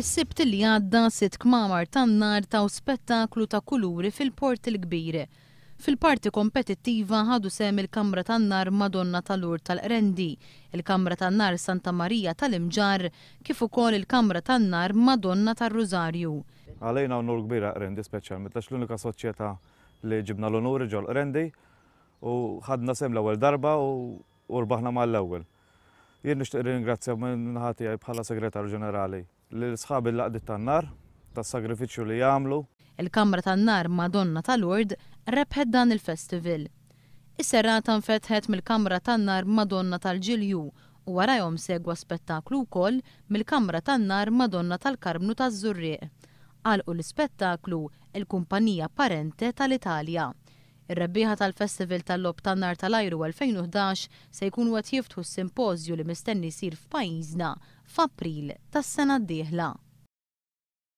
Is-Sibt li għadda, sitt kmamar tan-nar taw spettaklu ta' kuluri fil-Port il-Kbir. Fil-parti kompetittiva ħadu sehem il-Kamra tan-Nar Madonna ta' Lourdes tal-Qrendi, il-Kamra tan-Nar Santa Marija tal-Imġarr kif ukoll il-Kamra tan-Nar Madonna tar-Rużarju. Għalina unur kbir għall-Qrendi speċjalment għax l-unika soċjetà li ġibna l-unuri ġol-Qrendi u ħadna sehem l-ewwel darba u rbaħna mal-ewwel. Jien nixtieq nirringrazzja min-naħa tiegħi bħala Segretarju Ġenerali lil sħabi l-Għaqdiet tan-Nar tas-sagrifiċċju li jagħmlu. Il-Kamra tan-Nar Madonna ta' Lourdes rebħet dan il-festival. Is-serata nfetħet mill-Kamra tan-Nar Madonna tal-Ġilju u warajhom segwa spettaklu wkoll mill-Kamra tan-Nar Madonna tal-Karmnu taż-Żurrieq. Għalqu l-ispettaklu il-Kumpanija Parente tal-Italja. Ir-rebbieħa tal-Festival tal-Logħob tan-Nar tal-Ajru 2011 se jkunu qed jiftħu s-simpożju li mistenni jsir f'pajjiżna f'April tas-sena d-dieħla.